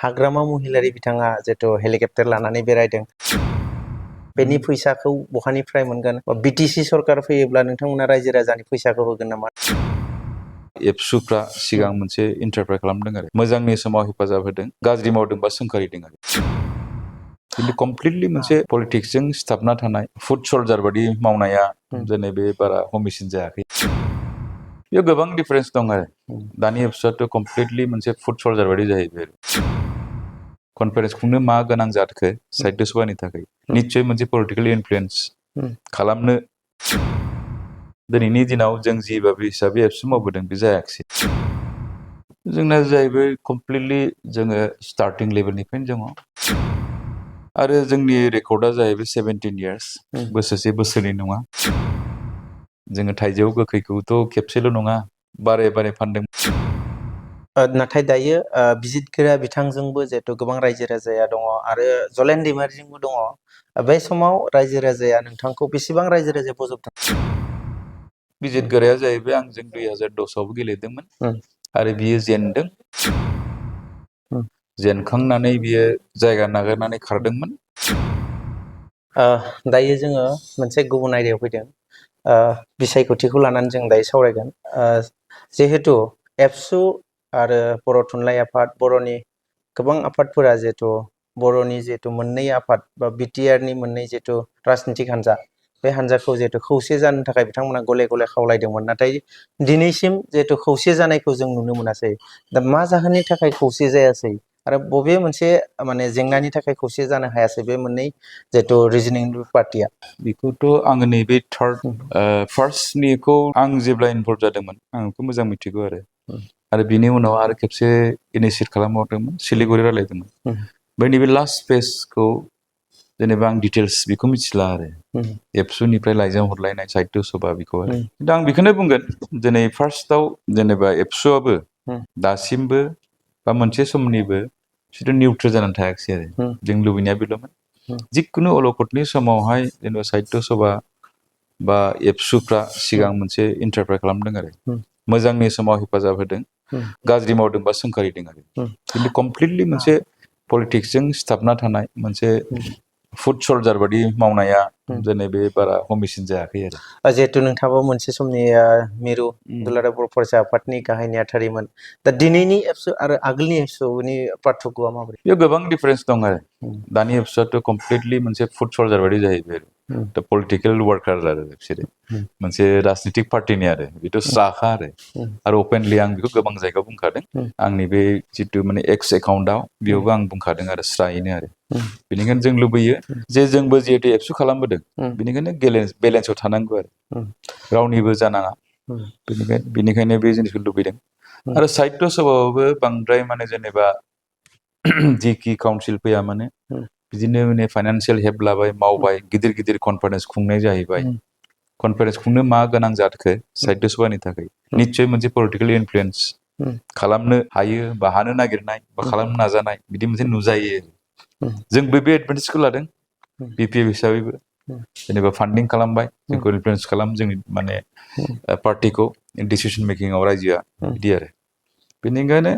हाग्रामा महिलारि बिथाङा जिहेतु हेलिकप्टार लानानै बेरायदों बेनि फैसाखौ बहानिफ्राय मोनगोन बिटिसि सरकार फैयोब्ला नोंथांमोना रायजो राजानि फैसाखौ होगोन नामा? एबसुफ्रा सिगां मोनसे इन्टारप्रेट खालामदों आरो मोजांनि समाव हेफाजाब होदों, गाज्रि मावदोंबा सोंखारिदों आरो खिन्थु कमप्लिटलि मोनसे पलिटिक्सजों सिथाबना थानाय फुड सल्जार बादि मावनाया दिनै बे बारा हमिसिन जायाखै। बेयाव गोबां डिफारेन्स दं आरो दानि एबसुआथ' कमप्लिटलि मोनसे फुड सल्जार बादि जाहैबाय आरो कनफारेन्स खुंनो मा गोनां जादों साहित्य सभानि थाखाय निश्चय मोनसे पलिटिकेल इनफ्लुयेन्स खालामनो दिनैनि दिनाव जों जिबाबो हिसाबै एबसु मावबोदों बे जायाखिसै। जोंना जाहैबाय कमप्लिटलि जोङो स्टार्टिं लेभेलनिफ्रायनो दङ आरो जोंनि रेकर्डआ जाहैबाय 17 इयार्स बोसोरसे बोसोरनै नङा। जोङो थाइजौ गोखैखौथ' खेबसेल' नङा बारे बारे फानदों। नाथाय दायो बिजितगिरि बिथांजोंबो जिहेतु गोबां रायजो राजाया दङ आरो जलेन दैमारिजोंबो दङ। बे समाव रायजो राजाया नोंथांखौ बेसेबां रायजो राजाया बजबदों? बिजितगिरिया जाहैबाय आंजों 2010 आवबो गेलेदोंमोन आरो बियो जेनदों। जेनखांनानै बियो जायगा नागारनानै खारदोंमोन। दायो जोङो मोनसे गुबुन आयदायाव फैदों। बिसायख'थिखौ लानानै जों दायो सावरायगोन। जिहेतु एबसु आरो बर' थुनलाइ आफाद बर'नि गोबां आफादफोरा जिहेतु बर'नि जिहेतु मोननै आफाद बा बिटिआरनि मोननै जिहेतु राजनितिक हान्जा बे हान्जाखौ जिहेतु खौसे जानो थाखाय बिथांमोना गले गले खावलायदोंमोन। नाथाय दिनैसिम जिहेतु खौसे जानायखौ जों नुनो मोनासै। दा मा जाहोननि थाखाय खौसे जायासै आरो बबे मोनसे माने जेंनानि थाखाय खौसे जानो हायासै बे मोननै जिहेतु रिजनिं पार्टिया? बेखौथ' आङो नैबे फार्स्टनिखौ आं जेब्ला इनभल्भ जादोंमोन आं बेखौ मोजां मिथिगौ आरो बिनि उनाव आरो खेबसे इनिसियेट खालामबावदोंमोन सिलिगुरि रायलायदोंमोन। बै नैबे लास्ट पेजखौ जेनेबा आं डिटेल्स बेखौ मिथिला आरो एबसुनिफ्राय लाइजाम हरलायनाय साहित्य सभा बेखौ आरो दा आं बेखौनो बुंगोन दिनै फार्स्टआव जेनेबा एबसुआबो दासिमबो बा मोनसे समनिबो बिसोर निउट्रेल जानानै थायाखिसै आरो जों लुबैनाया बेल'मोन जिखुनु अलखदनि समावहाय जेनेबा साहित्य सभा बा एबसुफ्रा सिगां मोनसे इन्टारप्रेट खालामदों आरो मोजांनि समाव हेफाजाब होदों, गाज्रि मावदोंबा सोंखारिदों आरो खिन्थु कमप्लिटलि मोनसे पलिटिक्सजों सिथाबना थानाय मोनसे फुड सल्जार बादि मावनाया दिनै बे बारा हमिसिन जायाखै आरो जिहेतु नोंथाङाबो मोनसे समनि मिरु दुलाराय बर' फरायसा आफादनि गाहाय नेहाथारिमोन। दा दिनैनि एबसु आरो आगोलनि एबसुनि पार्थक्यआ माबोरै? बेयाव गोबां डिफारेन्स दं आरो दानि एबसुआथ' कमप्लिटलि मोनसे फुड सल्जार बादि जाहैबाय आरो दा पलिटिकेल वार्कार आरो बिसोरो मोनसे राजनितिक पार्टिनि आरो बेथ' स्राखा आरो अपेनलि आं बेखौ गोबां जायगायाव बुंखादों। आंनि बे जितु माने एक्स एकाउन्टआव बेयावबो आं बुंखादों आरो स्रायैनो आरो बेनिखायनो जों लुबैयो जे जोंबो जिहेतु एबसु खालामबोदों बेनिखायनो बेलेन्सआव थानांगौ आरो रावनिबो जानाङा। बेनिखायनो बे जिनिसखौ लुबैदों आरो साहित्य सभायावबो बांद्राय माने जेनेबा जिखि काउन्सिल फैया माने बिदिनो माने फाइनान्सियेल हेल्प लाबाय मावबाय गिदिर गिदिर कनफारेन्स खुंनाय जाहैबाय। कनफारेन्स खुंनो मा गोनां जादों साहित्य सभानि थाखाय निश्चय मोनसे पलिटिकेल इनफ्लुयेन्स खालामनो हायो बा हानो नागिरनाय बा खालामनो नाजानाय बिदि मोनसे नुजायो। जोंबो बे एडभान्टेजखौ लादों बिपिएफ हिसाबैबो जेनेबा फान्डिं खालामबाय जोंखौ इनफ्लुयेन्स खालाम जोंनि माने पार्टिखौ डिसिसन मेकिंआव रायजोआ बिदि आरो बेनिखायनो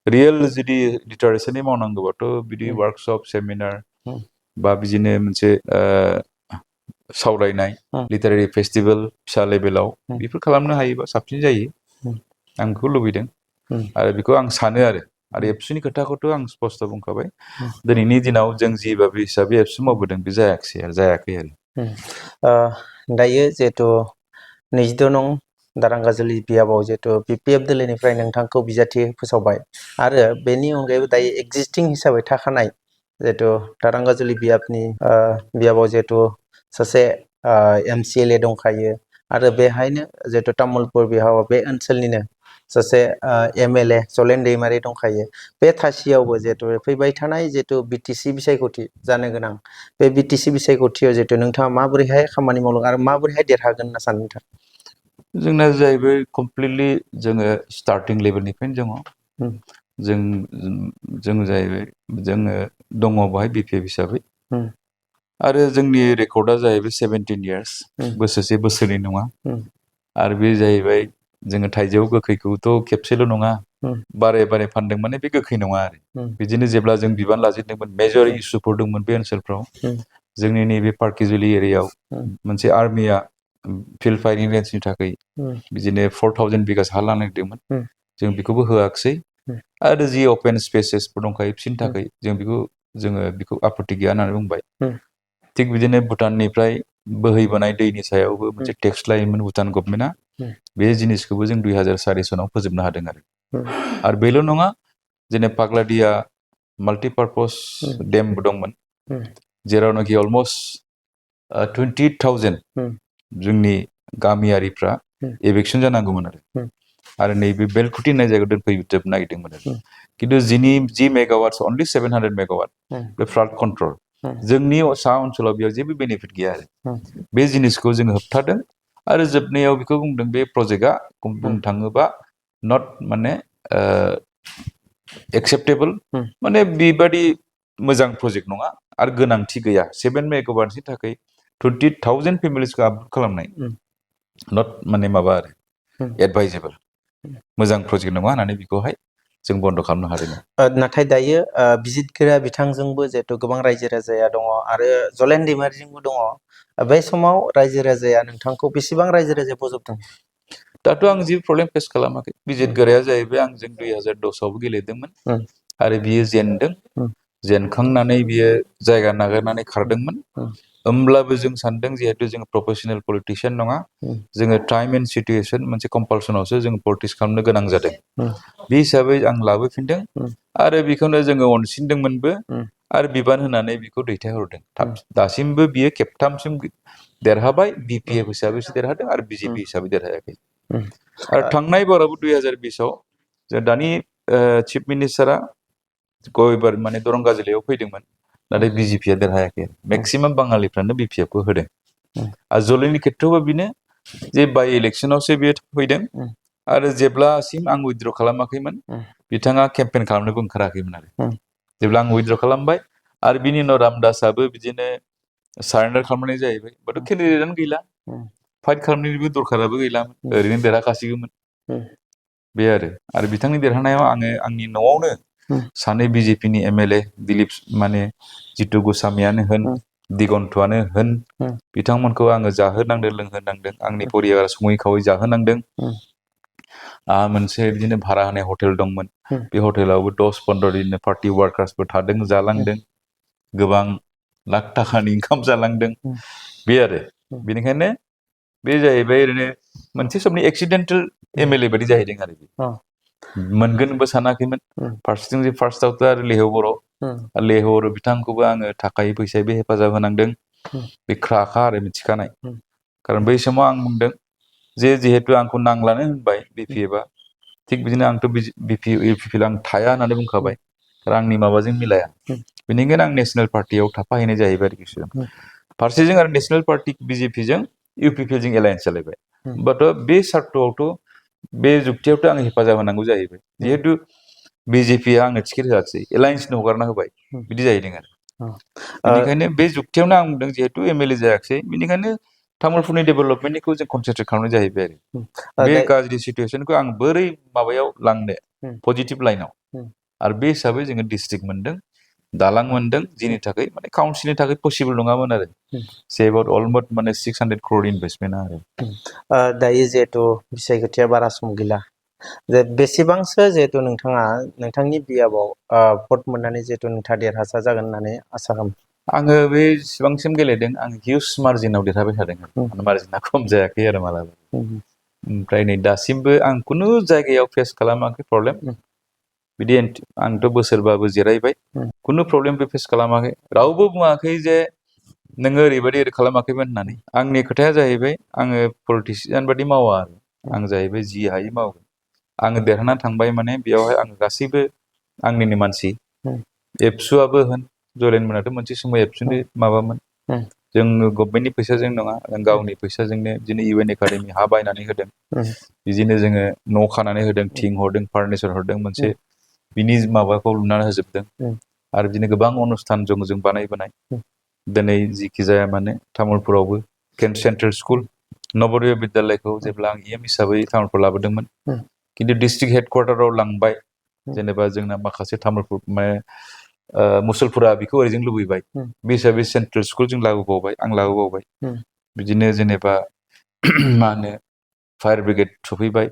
रियेल जुदि लिटारेसिनि मावनांगौबाथ' बिदि वार्कशप सेमिनार बा बिदिनो मोनसे सावरायनाय लिटारेरि फेस्टिभेल फिसा लेभेलाव बेफोर खालामनो हायोबा साबसिन जायो। आं बेखौ लुबैदों आरो बेखौ आं सानो आरो एबसुनि खोथाखौथ' आं स्पस्त' बुंखाबाय दिनैनि दिनाव जों जिबाबो हिसाबै एबसु मावबोदों बे जायाखै आरो दायो जिहेतु 22 नं दारांगाजुलि बियाबाव जिहेतु बिपिएफ दोलोनिफ्राय नोंथांखौ बिजाथि फोसावबाय आरो बेनि अनगायैबो दायो एक्जिस्टिं हिसाबै थाखानाय जिहेतु दारांगाजुलि बियाबाव जिहेतु सासे एमसिएलए दंखायो आरो बेहायनो जिहेतु तामुलपुर बिहाव बे ओनसोलनिनो सासे एमएलए जलेन दैमारि दंखायो। बे थासियावबो जिहेतु फैबाय थानाय जिहेतु बिटिसि बिसायख'थि जानो गोनां बे बिटिसि बिसायख'थियाव जिहेतु नोंथाङा माबोरैहाय खामानि मावदों आरो माबोरैहाय देरहागोन होनना सानो नोंथां? जोंना जाहैबाय कमप्लिटलि जोङो स्टार्टिं लेभेलनिफ्रायनो दङ। जों जाहैबाय जोङो दङ बेवहाय बिपिएफ हिसाबै आरो जोंनि रेकर्डआ जाहैबाय 17 इयार्स बोसोरसे बोसोरनै नङा आरो बे जाहैबाय जोङो थाइजौ गोखैखौथ' खेबसेल' नङा बारे बारे फानदों माने बे गोखै नङा आरो बिदिनो जेब्ला जों बिबान लाजेनदोंमोन मेजर इस्युफोर दंमोन बे ओनसोलफ्राव जोंनि नैबे पार्किजुलि एरियायाव मोनसे आर्मिया फिल्ड फायरिं रेन्जनि थाखाय बिदिनो 4000 बिगास हा लानायदोंमोन जों बेखौबो होआखिसै आरो जि अपेन स्पेसेसफोर दंखायो बिसोरनि थाखाय जोङो बेखौ आपत्ति गैया होननानै बुंबाय थिग बिदिनो भुटाननिफ्राय बोहैबोनाय दैनि सायावबो मोनसे टेक्स लायोमोन भुटान गभमेन्टआ बे जिनिसखौबो जों 2004 सनाव फोजोबनो हादों आरो बेल' नङा जेने पाग्लादिया माल्टिपार्पस डेमबो दंमोन जेरावनाखि अलमस्ट 20,000 जोंनि गामियारिफ्रा एभेकसन जानांगौमोन आरो नैबे बेलकुटि होननाय जायगायाव दोनफैजोबनो नागिरदोंमोन आरो खिन्थु जि मेगावाट्स अनलि 700 मेगावाट बे फ्लाड कन्ट्रल जोंनि सा ओनसोलाव बेयाव जेबो बेनिफिट गैया आरो बे जिनिसखौ जोङो होबथादों आरो जोबनायाव बेखौ बुंदों बे प्रजेक्टआ बुंनो थाङोबा नट माने एक्सेप्टेबल माने बेबादि मोजां प्रजेक्ट नङा आरो गोनांथि गैया 7 मेगावाटनि थाखाय 20,000 फेमिलिसखौ आपग्रेड खालामनाय नट माने माबा आरो एडभाइजेबल मोजां प्रजेक्ट नङा होननानै बेखौहाय जों बन्द' खालामनो हादों। नाथाय दायो बिजितगिरिया बिथांजोंबो जिहेथु गोबां रायजो राजाया दङ आरो जलेन दैमारिजोंबो दङ बै समाव रायजो राजाया नोंथांखौ बेसेबां रायजो राजाया बजबदों? दाथ' आं जेबो प्रब्लेम फेस खालामाखै बिजितगिरिया जाहैबाय आंजों 2010आवबो गेलेदोंमोन आरो बियो जेनदों जेनखांनानै बियो जायगा नागारनानै खारदोंमोन होमब्लाबो जों सानदों जिहेथु जोङो प्रफेसनेल पलिटिशियान नङा जोङो टाइम एन्ड सिटुएसन मोनसे कम्पालसनावसो जोङो पलिटिक्स खालामनो गोनां जादों बे हिसाबै आं लाबोफिनदों आरो बेखौनो जोङो अनसिनदोंमोनबो आरो बिबान होनानै बेखौ दैथायहरदों दासिमबो बियो खेबथामसिम देरहाबाय बिपिएफ हिसाबैसो देरहादों आरो बिजेपि हिसाबै देरहायाखै आरो थांनाय बारावबो 2020आव जों दानि चिफ मिनिस्टारा गयबार माने दरंगा जिल्लायाव फैदोंमोन नाथाय बिजेपिया देरहायाखै मेक्सिमाम बाङालिफ्रानो बिपिएफखौ होदों आरो जलिनि खेथ्रआवबो बेनो जे बाइ इलेक्सनावसो बेयो फैदों आरो जेब्लासिम आं उइथड्र खालामाखैमोन बिथाङा केम्पेइन खालामनोबो ओंखाराखैमोन आरो जेब्ला आं उइथड्र खालामबाय आरो बिनि उनाव रामदासाबो बिदिनो सारेन्डार खालामनाय जाहैबाय बाथ' केन्डिडेटआनो गैला फाइट खालामनायनिबो दरखाराबो गैलामोन ओरैनो देरहाखासिगौमोन बे आरो बिथांनि देरहानायाव आङो आंनि न'आवनो सानै बिजेपिनि एमएलए दिलीप माने जितु गस्वामीयानो होन दिगन्थ'आनो होन बिथांमोनखौ आङो जाहोनांदों लोंहोनांदों आंनि परियारा सङै खावै जाहोनांदों मोनसे बिदिनो भारा होनाय हटेल दंमोन बे हटेलावबो 10-15 दिन पार्टि वार्कार्सफोर थादों जालांदों गोबां लाख थाखानि ओंखाम जालांदों बे आरो बेनिखायनो बे जाहैबाय ओरैनो मोनसे समनि एक्सिडेन्टेल एमएलए बायदि जाहैदों आरो मोनगोनबो सानाखैमोन फार्स्टजों जे फार्स्टआवथ' आरो लेहौ बर' बिथांखौबो आङो थाखाय फैसायबो हेफाजाब होनांदों बे ख्राखा आरो मिथिखानाय खारन बै समाव आं बुंदों जे जिहेतु आंखौ नांलानो होनबाय बिपिएफआ थिग बिदिनो आंथ' इउपिपिएल आं थाया होननानै बुंखाबाय आरो आंनि माबाजों मिलाया बेनिखायनो आं नेसनेल पार्टियाव थाफाहैनाय जाहैबाय आरोखि फारसेजों आरो नेसनेल पार्टि बिजेपिजों इउपिपिएलजों एलायन्स जालायबाय होमबाथ' बे सार्टआवथ' बे जुक्तियावथ' आं हेफाजाब होनांगौ जाहैबाय जिहेतु बिजेपिया आंनो टिकेट होआसै एलायन्सनो हगारना होबाय बिदि जाहैदों आरो बेनिखायनो बे जुक्तियावनो आं बुंदों जिहेतु एमएलए जायाखिसै बेनिखायनो तामुलपुरनि डेभेलपमेन्टनिखौ जों कनसेन्ट्रेट खालामनाय जाहैबाय आरो बे गाज्रि सिटुवेसनखौ आं बोरै माबायाव लांनो पजिटिभ लाइनाव आरो बे हिसाबै जोङो डिस्ट्रिक्ट मोनदों दालां मोनदों जिनि थाखाय माने काउन्सिलनि थाखाय पसिबोल नङामोन आरो सेबाउट अलमस्ट माने 600 crore इनभेस्टमेन्टआ आरो दायो जिहेतु बिसायख'थिया बारा सम गैला जे बेसेबांसो जिहेतु नोंथाङा नोंथांनि बियाबाव भट मोननानै जिहेतु नोंथाङा देरहासार जागोन होननानै आसा खालामो आङो बे सिबांसिम गेलेदों आं हिउज मार्जिनाव देरहाबाय थादों मार्जिना खम जायाखै आरो मालाबा ओमफ्राय नै दासिमबो आं खुनु जायगायाव फेस खालामाखै प्रब्लेम बिदि आंथ' बोसोरबाबो जिरायबाय खुनु प्रब्लेमबो फेस खालामाखै रावबो बुङाखै जे नोङो ओरैबायदि ओरै खालामाखैमोन होननानै आंनि खोथाया जाहैबाय आङो पलिटिसियान बादि मावा आरो आं जाहैबाय जि हायो मावगोन आङो देरहाना थांबाय माने बेयावहाय आङो गासैबो आंनिनो मानसि एबसुआबो होन जरेन मोनाथ' मोनसे समाव एबसुनि माबामोन जोङो गभमेन्टनि फैसाजों नङा जों गावनि फैसाजोंनो बिदिनो इउ एन एकाडेमि हा बायनानै होदों बिदिनो जोङो न' खानानै होदों थिं हरदों फार्निचार हरदों मोनसे बिनि माबाखौ लुनानै होजोबदों आरो बिदिनो गोबां अनुस्थान जों बानायबोनाय दिनै जिखि जाया माने तामुलपुरावबो सेन्ट्रेल स्कुल नबदय बिद्यालयखौ जेब्ला आं एम हिसाबै तामुलपुराव लाबोदोंमोन खिन्थु डिस्ट्रिक्ट हेडक्वार्टाराव लांबाय जेनेबा जोंना माखासे तामुलपुर मुसलपुरा बेखौ ओरैजों लुबैबाय बे हिसाबै सेन्ट्रेल स्कुल जों लाबोबावबाय आं लाबोबावबाय बिदिनो जेनेबा मा होनो फायार ब्रिगेड सफैबाय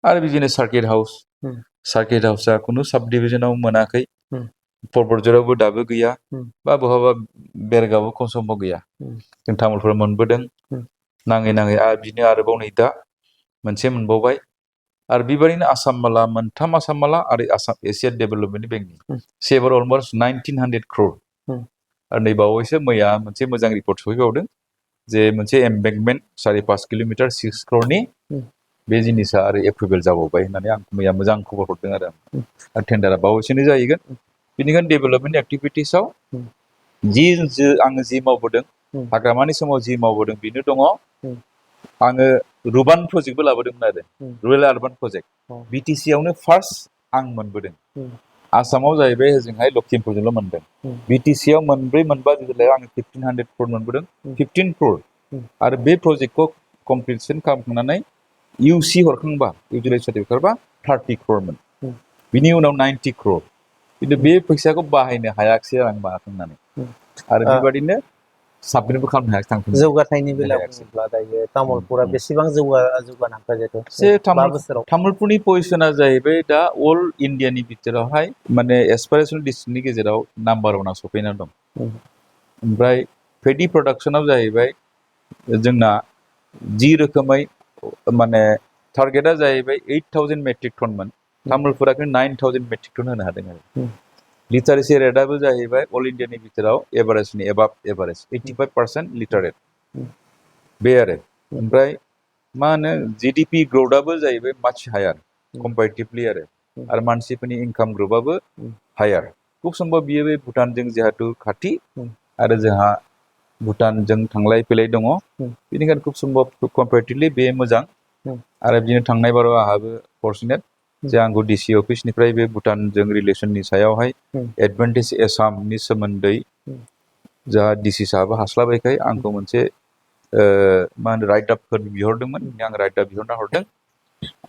आरो बिदिनो सार्किट हाउसआ खुनु साब डिभिजनाव मोनाखै परबतझरावबो दाबो गैया बा बहाबा बेरगावआव खनसमाव गैया जों तामुलपुराव मोनबोदों नाङै आरो बिनो आरोबाव नै दा मोनसे मोनबावबाय आरो बेबायदिनो आसाम माला मोनथाम आसाम माला आरो आसाम एसिया डेभेलपमेन्ट बेंकनि सेभार अलमस्ट 1900 crore आरो नै बावैसो मैया मोनसे मोजां रिपर्ट सफैबावदों जे मोनसे एम्बेंकमेन्ट 4.5 किल'मिटार 6 crore बे जिनिसा आरो एप्रुभेल जाबावबाय होननानै आं मैया मोजां खबर हरदों आरो टेन्डारा बावैसोनो जाहैगोन बेनिखायनो डेभेलपमेन्ट एक्टिभिटिसआव आङो जि मावबोदों हाग्रामानि समाव जि मावबोदों बेनो दङ आङो रुबान प्रजेक्टबो लाबोदोंमोन आरो रुरेल आर्बान प्रजेक्ट बिटिसि आवनो फार्स्ट आं मोनबोदों आसामाव जाहैबाय होजोंहाय लखिमपुरजोंल' मोनदों बिटिसि आव मोनब्रै मोनबा जिल्लायाव आङो 1500 crore मोनबोदों 15 crore आरो बे प्रजेक्टखौ कमप्लिसन खालामखांनानै इउसि हरखांबा इउटिलाइज सार्टिफिकेट हरबा 30 crore मोन बिनि उनाव 90 crore खिन्थु बे फैसाखौ बाहायनो हायाखिसै आं माखांनानै आरो बेबादिनो साबमिटबो खालामनो हायाखै थांफिननो जौगाथायनि बेलायाव बुङोब्ला दायो तामुलपुरा बेसेबां जौगानांखो जिहेतु से 5 बोसोराव तामुलपुरनि पजिशना जाहैबाय दा अल इण्डियानि बिथोरावहाय माने एसपारेसनेल डिस्ट्रिक्टनि गेजेराव नाम्बार 1आव सफैना दं ओमफ्राय पेडि प्रडाक्सनाव जाहैबाय जोंना जि रोखोमै माने टारगेटआ जाहैबाय 8000 मेट्रिक टनमोन तामुलपुरा 9000 मेट्रिक टन होनो हादों आरो लिटारेसि रेटआबो जाहैबाय अल इण्डियानि बिथोराव एभारेजनि एबाभ एभारेज 85% लिटारेट बे आरो ओमफ्राय मा होनो जिडिपि ग्रौथआबो जाहैबाय माच हायार कम्पेरेटिभलि आरो मानसिफोरनि इनकाम ग्रुपआबो हायार खुब सम्भब बियो बे भुटानजों जिहेतु खाथि आरो जोंहा भुटानजों थांलाय फैलाय दङ बेनिखायनो खुब सम्भब कम्पेरेटिभलि बे मोजां आरो बिदिनो थांनाय बाराव आंहाबो फर्चुनेट जे आंखौ डिसि अफिसनिफ्राय बे भुटानजों रिलेसननि सायावहाय एडभान्टेज एसामनि सोमोन्दै जोंहा डिसि साहाबो हास्लाबायखाय आंखौ मोनसे मा होनो राइट आपफोर बिहरदोंमोन आं राइट आप बिहरना हरदों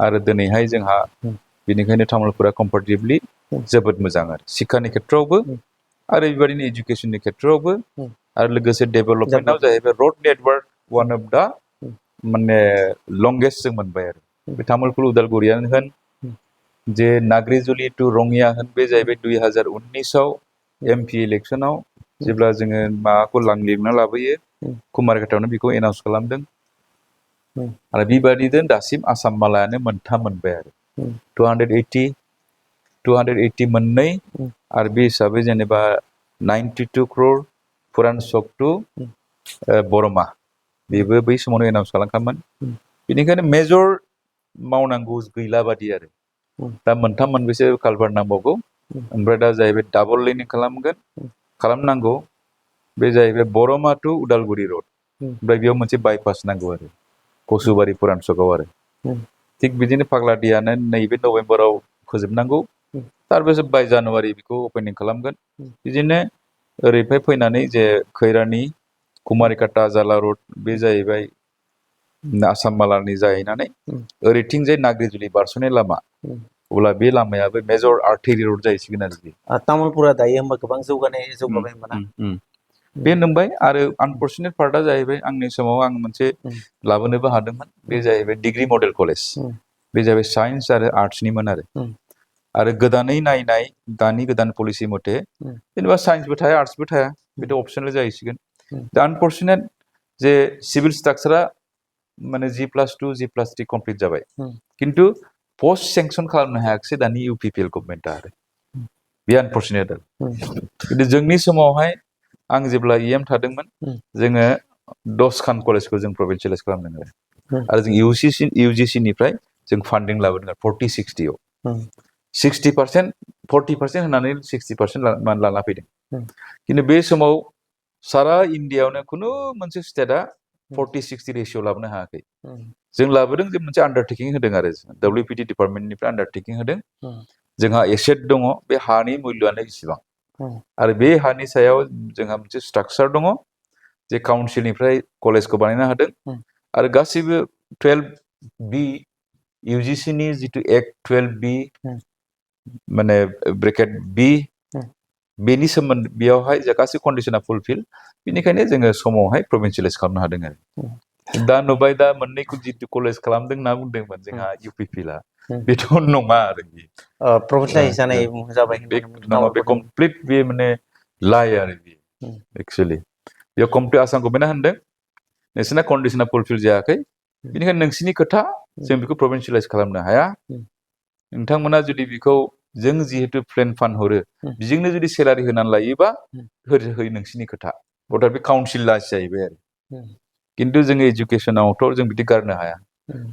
आरो दिनैहाय जोंहा बेनिखायनो तामुलपुरा कम्पेरेटिभलि जोबोद मोजां आरो शिक्षानि खेथ्रआवबो आरो बेबायदिनो एजुकेसननि खेथ्रआवबो आरो लोगोसे डेभेलपमेन्टआव जाहैबाय रड नेटवर्क वान अफ दा माने लंगेस्ट जों मोनबाय आरो बे तामुलपुर उदालगुरियानो होन जे नाग्रिजुलि टु रङिया होन बे जाहैबाय 2019आव MP इलेक्सनाव जेब्ला जोङो माबाखौ लिरना लाबोयो कुमारघाटावनो बेखौ एनाउन्स खालामदों आरो बेबादिनो दासिम आसाम मालायानो मोनथाम मोनबाय आरो 280 मोननै आरो बे हिसाबै जेनेबा 92 crore पुरान चक टु बरमा बेबो बै समावनो एनाउन्स खालामखामोन बेनिखायनो मेजर मावनांगौ गैला बादि आरो दा मोनथाम मोनब्रैसो कालभार नांबावगौ ओमफ्राय दा जाहैबाय डाबल लेनिं खालामनांगौ बे जाहैबाय बरमा टु उदालगुरि रड ओमफ्राय बेयाव मोनसे बाइपास नांगौ आरो कसुबारि पुरान चकआव आरो थिग बिदिनो फाग्लादियानो नैबे नभेम्बराव फोजोबनांगौ थार बाय जानुवारि बेखौ अपेनिं खालामगोन बिदिनो ओरैहाय फैनानै जे खैरानि कुमारिकाटा जाला रड बे जाहैबाय आसाम मालानि जाहैनानै ओरैथिंजाय नाग्रिजुलि बारस'नाय लामा अब्ला बे लामायाबो मेजर आर्टेरि रड जाहैसिगोन आरो तामुलपुरा दायो होमबा गोबां जौगाबाय होनबा बे नंबाय आरो आनफर्चुनेट पार्टआ जाहैबाय आंनि समाव आं मोनसे लाबोनोबो हादोंमोन बे जाहैबाय डिग्री मडेल कलेज बे जाहैबाय साइन्स आरो आर्ट्सनिमोन आरो गोदानै नायनाय दानि गोदान पलिसि मथे जेनेबा साइन्सबो थाया आर्ट्सबो थाया बेथ' अपसनेल जाहैसिगोन दा आनफर्चुनेट जे सिभिल स्ट्राक्चारा माने G+2 G+3 कमप्लिट जाबाय खिन्थु पस्ट सेंसन खालामनो हायाखिसै दानि UPPL गभर्नमेन्टआ आरो बे आनफर्चुनेट खिन्थु जोंनि समावहाय आं जेब्ला EM थादोंमोन जोङो 10खान कलेजखौ जों प्रभिन्सियेलाइज खालामदों आरो जों UGC निफ्राय जों फान्डिं लाबोदों 40-60आव 60% 40% होननानै 60% लाना फैदों खिन्थु बे समाव सारा इण्डियाआवनो खुनु मोनसे स्टेटआ 40-60 रेशिय' लाबोनो हायाखै जों लाबोदों जे मोनसे आन्डारटेकिं होदों आरो WPT डिपार्टमेन्टनिफ्राय आन्डारटेकिं होदों जोंहा एसेट दङ बे हानि मुल्यआनो इसिबां आरो बे हानि सायाव जोंहा मोनसे स्ट्राक्चार दङ जे काउन्सिलनिफ्राय कलेजखौ बानायनो हादों आरो गासैबो 12B इउजिसिनि जितु एक्ट 12B माने ब्रेकेट बी बेनि सोमोन्दै बेयावहाय जा गासै कन्डिसना फुलफिल बेनिखायनो जोङो समावहाय प्रभिन्सियेलाइज खालामनो हादों आरो दा नुबाय दा मोननैखौ जितु कलेज खालामदों होनना बुंदोंमोन जोंहा इउपिपिएलआ बेथ' नङा आरो प्रभिन्सियेलाइज जानाय जाबाय बे होननानै नङा बे तामुलपुरनि कमप्लिट बे माने लाइ आरो बे एक्सुअलि बेयाव कमप्लिट आसाम गभर्नमेन्टआ होनदों नोंसिना कन्डिसना फुलफिल जायाखै बेनिखायनो नोंसिनि खोथा जों बेखौ प्रभिन्सियेलाइज खालामनो हाया नोंथांमोना जुदि बेखौ जों जिहेतु प्लेन फान्ड हरो बेजोंनो जुदि सेलारि होनानै लायोबा होयो नोंसिनि खोथा अर्थात बे काउन्सिल लासो जाहैबाय आरो खिन्थु जोङो एजुकेसनावथ' जों बिदि गारनो हाया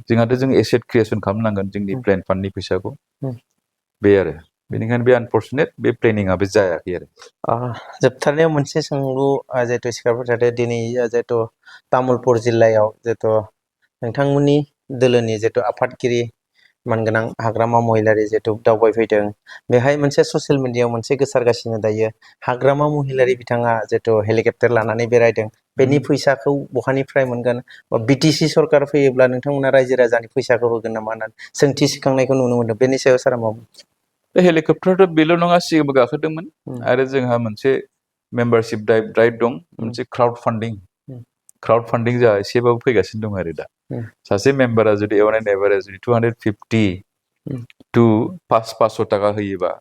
जोंहाथ' जों एसेट क्रिएसन खालामनांगोन जोंनि प्लेन फान्डनि फैसाखौ बे आरो बेनिखायनो बे आनफर्चुनेट बे प्लेनिंआ बे जायाखै आरो जोबथारनायाव मोनसे सोंलु जिहेतु सिखारबाय थादों दिनै जिहेतु तामुलपुर जिल्लायाव जिहेतु नोंथांमोननि दोलोनि जिहेतु आफादगिरि मानगोनां हाग्रामा महिलारि जिहेतु दावबायफैदों बेहाय मोनसे ससियेल मिडियायाव मोनसे गोसारगासिनो दायो हाग्रामा महिलारि बिथाङा जिहेतु हेलिकप्टार लानानै बेरायदों बेनि फैसाखौ बहानिफ्राय मोनगोन बिटिसि सरकार फैयोब्ला नोंथांमोना रायजो राजानि फैसाखौ होगोन नामा होननानै सोंथि सिखांनायखौ नुनो मोनदों बेनि सायाव सारा मा बुंगोन? बे हेलिकप्टाराथ' बेल' नङा सिगांबो गाखोदोंमोन आरो जोंहा मोनसे मेम्बारशिप ड्राइभ दं मोनसे क्राउड फान्डिं जा एसेबाबो फैगासिनो दं आरो दा सासे मेम्बारा जुदि अन एन एभारेज 250 टु 500 थाखा होयोबा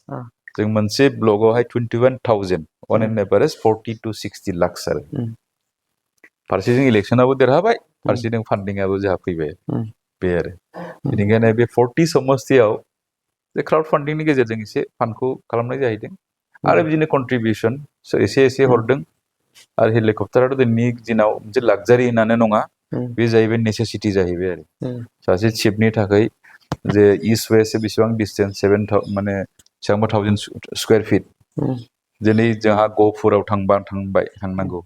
जों मोनसे ब्लगावहाय 21,000 अन एन एभारेज 40 to 60 लाखस आरो फारसेजों इलेक्सनाबो देरहाबाय फारसेजों फान्डिंआबो जोंहा फैबाय बे आरो बेनिखायनो बे 40 समस्थियाव बे क्राउड फान्डिंनि गेजेरजों एसे फान्डखौ खालामनाय जाहैदों आरो बिदिनो कन्ट्रिबिउसन एसे हरदों आरो हेलिकप्टाराथ' दिनैनि दिनाव मोनसे लाक्जारि होननानै नङा बे जाहैबाय नेसेसिटि जाहैबाय आरो सासे चिफनि थाखाय जे इस्ट वेस्ट बेसेबां डिस्टेन्स 7,000 स्कुवेर फिट दिनै जोंहा गहपुराव थांनांगौ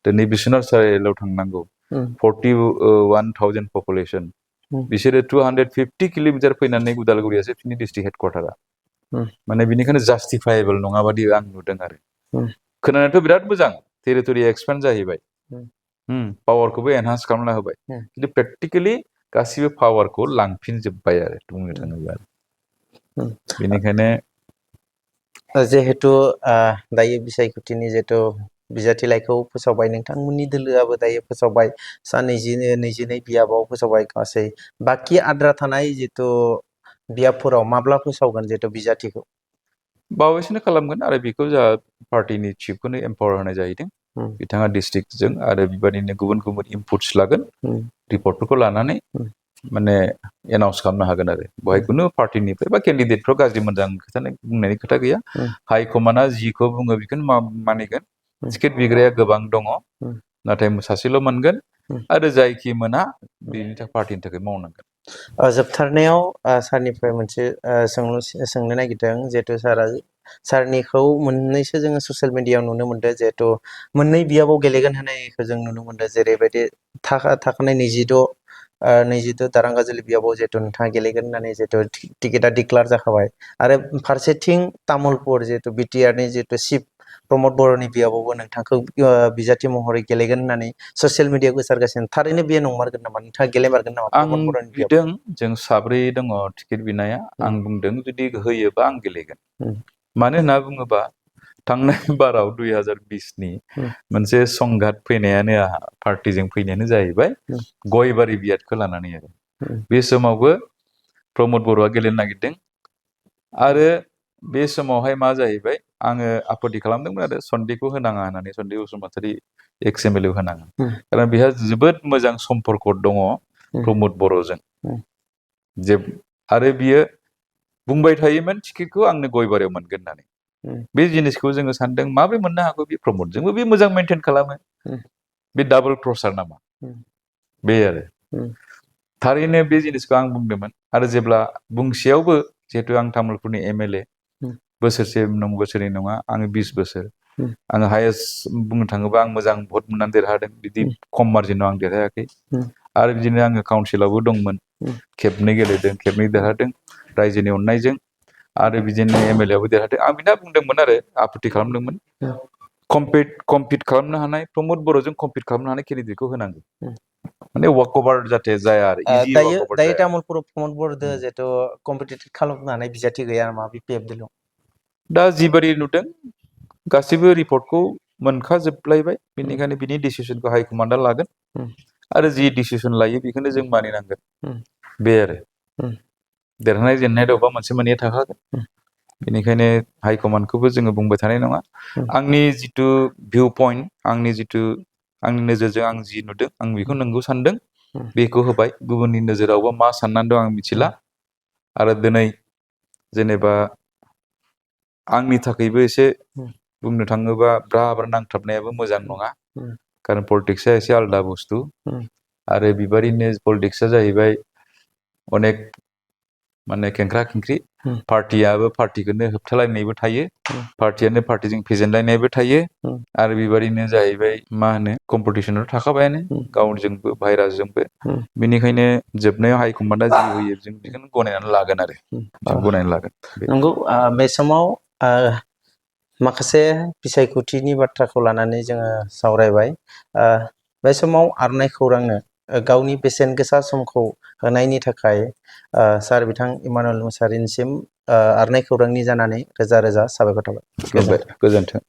दिनै बिश्वनाथ सारिआलियाव थांनांगौ 41,000 पपुलेसन बिसोरो 250 किल'मिटार फैनानै उदालगुरियासो बिनि डिस्ट्रिक्ट हेडक्वार्टारा माने बेनिखायनो जास्टिफाइबल नङा बादि आं नुदों आरो खोनानायाथ' बिराद मोजां टेरिटरि एक्सपेन्ड जाहैबाय पावारखौबो एनहान्स खालामना होबाय खिन्थु प्रेक्टिकेलि गासिबो पावारखौ लांफिनजोब्बाय आरो बुंनो थाङोब्ला बेनिखायनो जिहेतु दायो बिसायख'थिनि जिहेतु बिजाथिलाइखौ फोसावबाय नोंथांमोननि दोलोआबो दायो फोसावबाय सा 22 बियाबाव फोसावबाय गासै बाखि आद्रा थानाय जिहेतु बियाबफोराव माब्ला फोसावगोन जिहेतु बिजाथिखौ बावैसोनो खालामगोन आरो बेखौ जोंहा पार्टिनि चिफखौनो एम्पावार होनाय जाहैदों बिथाङा डिस्ट्रिक्टजों आरो बेबायदिनो गुबुन गुबुन इनपुट्स लागोन रिपर्टफोरखौ लानानै माने एनाउन्स खालामनो हागोन आरो बेवहाय खुनु पार्टिनिफ्राय बा केन्डिडेटफ्राव गाज्रि मोजां बुंनायनि खोथा गैया हाइकमान्डआ जिखौ बुङो बेखौनो मानिगोन टिकेट बिग्राया गोबां दङ नाथाय सासेल' मोनगोन आरो जायखि मोना बेनि थाखाय पार्टिनि थाखाय मावनांगोन जोबथारनायाव सारनिफ्राय मोनसे सोंनो नागिरदों जिहेतु सारनिखौ मोननैसो जोङो ससियेल मिडियायाव नुनो मोनदों जिहेतु मोननै बियाबाव गेलेगोन होनायखौ जों नुनो मोनदों जेरैबायदि थाखानाय 22 दारांगाजुलि बियाबाव जिहेतु नोंथाङा गेलेगोन होननानै जिहेतु टिकेटआ डिक्लेयार जाखाबाय आरो फारसेथिं तामुलपुर जिहेतु बिटिआरनि जिहेतु चिफ प्रमद बर'नि बियाबावबो नोंथांखौ बिजाथि महरै गेलेगोन होननानै ससियेल मिडियायाव गोसारगासिनो थारैनो बेयो नंमारगोन नामा नोंथाङा गेलेमारगोन नामा आं प्रमद बर'नि बियाबाव बिदों जों 7 दङ टिकेट बिनाया आं बुंदों जुदि होयोबा आं गेलेगोन मानो होनना बुङोबा थांनाय बाराव 2020नि मोनसे संघात फैनायानो पार्टिजों फैनायानो जाहैबाय गयबारि बियादखौ लानानै आरो बे समावबो प्रमद बर'आ गेलेनो नागिरदों आरो बे समावहाय मा जाहैबाय आङो आपत्ति खालामदोंमोन आरो सन्देखौ होनाङा होननानै सन्दै बसुमतारी एक्स एम एल ए होनाङा खारन बेहा जोबोद मोजां सम्पर्क दङ प्रमद बर'जों जे आरो बियो बुंबाय थायोमोन टिकेटखौ आंनो गयबारियाव मोनगोन होननानै बे जिनिसखौ जोङो सानदों माबोरै मोननो हागौ बे प्रमदजोंबो बे मोजां मेनटेन खालामो बे डाबल क्रसार नामा बे आरो थारैनो बे जिनिसखौ आं बुंदोंमोन आरो जेब्ला बुंसेयावबो जिहेतु आं तामुलपुरनि एमएलए बोसोरसे नङा आङो 20 बोसोर आङो हायेस्ट बुंनो थाङोबा आं मोजां भट मोननानै देरहादों बिदि खम मार्जिनाव आं देरहायाखै आरो बिदिनो आङो काउन्सिलावबो दंमोन खेबनै गेलेदों खेबनै देरहादों रायजोनि अननायजों आरो बिदिनो एमएलए आवबो देरहादों आं बिना बुंदोंमोन आरो आपत्ति खालामदोंमोन कम्पिट खालामनो हानाय प्रमद बर'जों कम्पिट खालामनो हानाय केन्डिडेटखौ होनांगौ माने वाक अभार जाहाथे जाया आरो इजि दायो वाक अभार दायो जाया। तामुलपुर प्रमद बर'दो जिहेतु कम्पिटिटिभ खालामनो हानाय बिजाथि गैया नामा BPF दोल'? दा जिबायदि नुदों गासिबो रिपर्टखौ मोनखाजोबलायबाय, बेनिखायनो बिनि डिसिसनखौ हाइकमान्डआ लागोन आरो जि डिसिसन लायो बेखौनो जों मानिनांगोन बे आरो देरहानाय जेननाय दावबा मोनसे मोननैया थाखागोन, बेनिखायनो हाइकमान्डखौबो जोङो बुंबाय थानाय नङा। आंनि जिथु भिउ पइन्ट, आंनि नोजोरजों आं जि नुदों आं बेखौ नंगौ सानदों, बेखौ होबाय। गुबुननि नोजोरावबा मा साननानै दं आं मिथिला। आरो दिनै जेनेबा आंनि थाखायबो एसे बुंनो थाङोबा ब्रा ब्रा नांथाबनायाबो मोजां नङा, खारन पलिटिक्सआ एसे आलदा बुस्थु आरो बेबायदिनो पलिटिक्सआ जाहैबाय अनेक माने खेंख्रा खेंख्रि, पार्टियाबो पार्टिखौनो होबथालायनायबो थायो, पार्टियानो पार्टिजों फेजेनलायनायबो थायो आरो बेबायदिनो जाहैबाय मा होनो कम्पिटिसनाथ' थाखाबायानो गावजोंबो बाहेराजोंबो, बेनिखायनो जोबनायाव हाइकमान्डआ जि होयो जों बेखौनो गनायनानै लागोन आरो जों गनायनानै लागोन। नंगौ, बे समाव माखासे बिसायख'थिनि बाथ्राखौ लानानै जोङो सावरायबाय। बे समाव आर'नाइ खौरांनो गावनि बेसेन गोसा समखौ होनायनि थाखाय सार बिथां इमानुएल मुसाहारिनिसिम आर'नाइ खौरांनि जानानै रोजा रोजा साबायखर थाबाय। गोजोन्थों।